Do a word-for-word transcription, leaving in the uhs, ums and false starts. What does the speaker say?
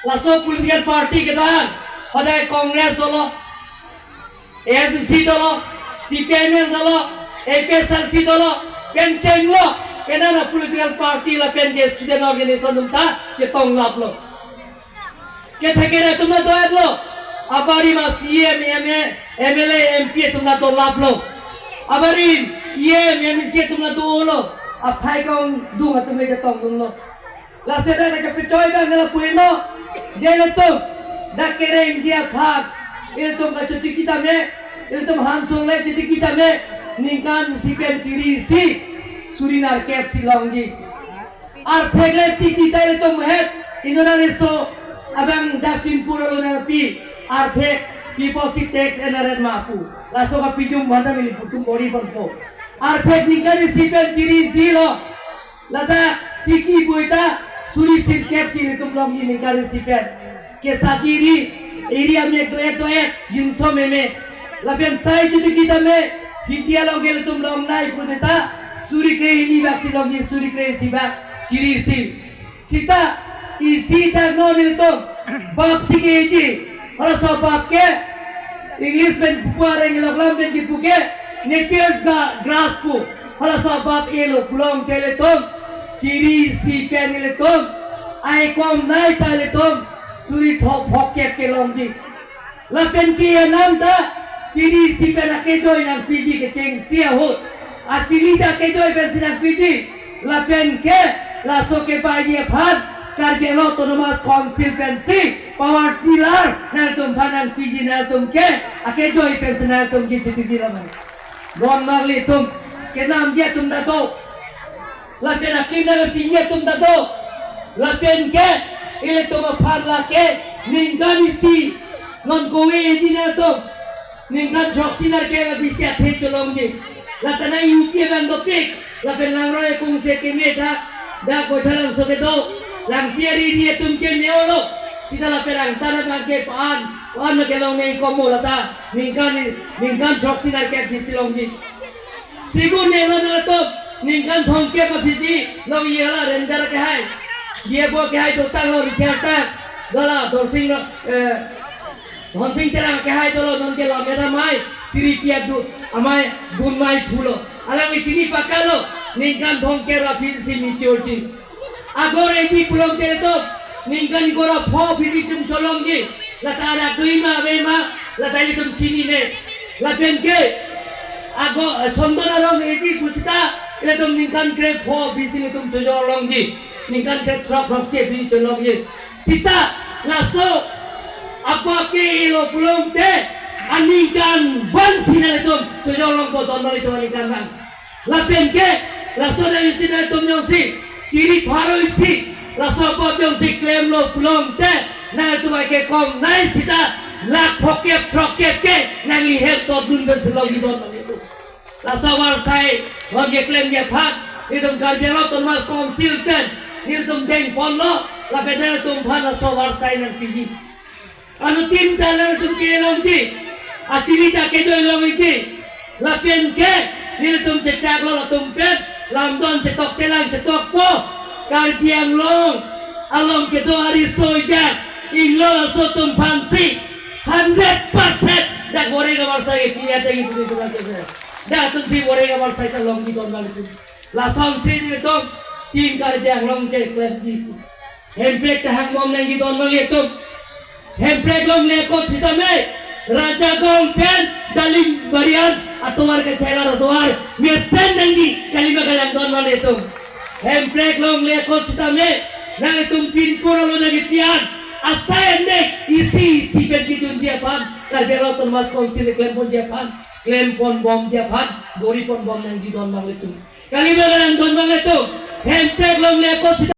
Laso political party kedang, hodai Congress dolo, A I C C dolo, C P I M L dolo, A P H L C dolo, pen chenglo, pen ana political party lapen ke student organization atum ta chetong laplo. Kethekere atum ta do-etlo. Abarim a C E M, M A, M L A, M P atum ta do laplo. Abarim E M, M A C atum ta dolo. Aphai kangdung atum ta chetongdunlo. Lasi dak kepachoi abang nangli puino. Je ilitum dak kerengji aphan, ilitum kachotiki tame, ilitum hansong le chotiki tame, ningkan isi pen chiri isi suri nerkep si longji. Arphek le tiki ta ilitum het, inut nangriso abang dak pinpur alo nangpi, arphek piposi tax eneret ma pu. Laso kapijum bhanta neli putum bori ponpo. Arphek ningkan isi pen chiri isi lo. Lata tiki puita suri sirkep si ilitum longji ningkan isi pen. Kesati ri, iri amek do-et do-et, jumso meme. Lapen sai chotiki tame, Hiti along ke ilitum longnei puta, suri kre hini bak si longji, suri kre isi bak chiri isi. Sita, isi ta non ilitum bap si keji. Halaso bap ke English pen pupu areng loklam pen kipu ke Napier's gra-, grass pu. Halaso bap elo pulongte ilitum chiri isi pen ilitum ai kom nai ta ilitum suri thok phok kep ke longji. Lapen ke anam ta chiri isi pen akejoi nangpiji kechengsi ahut. Achili ta akejoi pensi nangpiji. Lapen ke laso kebaiji aphan Karbi Anglong Autonomous Council pensi power tiller nangtum aphan nangpiji, nangtum ke akejoi pensi nangtum ke chitiki lama. Don marli atum, kenamji atum ta do. Lapen akim nangpiji atum ta do. Lapen ke ilitum aphan lake ningkan isi non kowe ji nangtum. Ningkan throksi nerkep abisi athe cholongji. Lata nang U P abang dopik. Lapen langroi kungse keme ta, dak Baithalangso kedo. Langpi ari ri atum ke me-olo. Sita lapen angtan abang ke pan, pan kelongnei komo lata. Ningkan, ningkan throksi nerkep abisi longji. Sigun ne lo nangtum, ningkan thomkep abisi longji hala ranger kehai. Dia bo kehai dotanglo, retire tang. Dala Dorsing lo, eh, Dhonsing Terang kehai dolo, non ke lammet amei, tiri pi adu, amei dun mei thulo. Alangli chini pakalo, ningkan thomkep ra phisi maturity. Agor eji pulongte ilitum, ningkan gora pho phisi tum cholongji, lata arak dui ma ave ma, lata ilitum chinine. Lapen ke, agor, eh, Sondon arong eji pusita, ilitum ningkan kre pho phisi ilitum chojor longji, ningkan kre throk throksi phisi cholongji. Sita laso apa ke elo pulongte aningkan vansi nangtum chojor longpo, don marli atum, aningkan van. Lapen ke laso nangsi nangtum jongsi chiri pharo isi laso apa jongsi klemlo pulongte nangtum ai ke kom nai sita lakh thomkep throkkep ke nangli hem todun pensi longji, don marli atum. Laso varsai non keklemji aphan, itum Karbi Anglong Autonomous Council pen, itum dengponlo, lapen itum aphan laso varsai nangpiji. Anuttin ta nangtum kelongji, achili ta kejoi longji, lapen ke, itum chechaklo latum pen, lamdon chetok telang chetokpo, Karbi Anglong along kedo ariso ijat, inglo laso atum aphansi, hundred percent dak voreng avarsai ke pi ate itum itum ate. Dak atumsi voreng avarsai ta longji, don marli atum. Lasonsi itum Team Karbi Anglong keklemji. Hemprek ta hangbom nangji, don marli atum. Hemprek longle kot sitame Rajagong pen Daling Barian atovar, kachelar atovar mesen nangji, kaliba kalang, don marli atum. Hemprek longle kot sitame nangtum pinpur alo nangji pian asai enek isi isi pen kejunji aphan, Karbi Anglong Autonomous Council klemponji aphan, klemponbomji aphan, doriponbom nangji, don marli atum. Kaliba kalang, don marli atum. Hemprek longle kot sita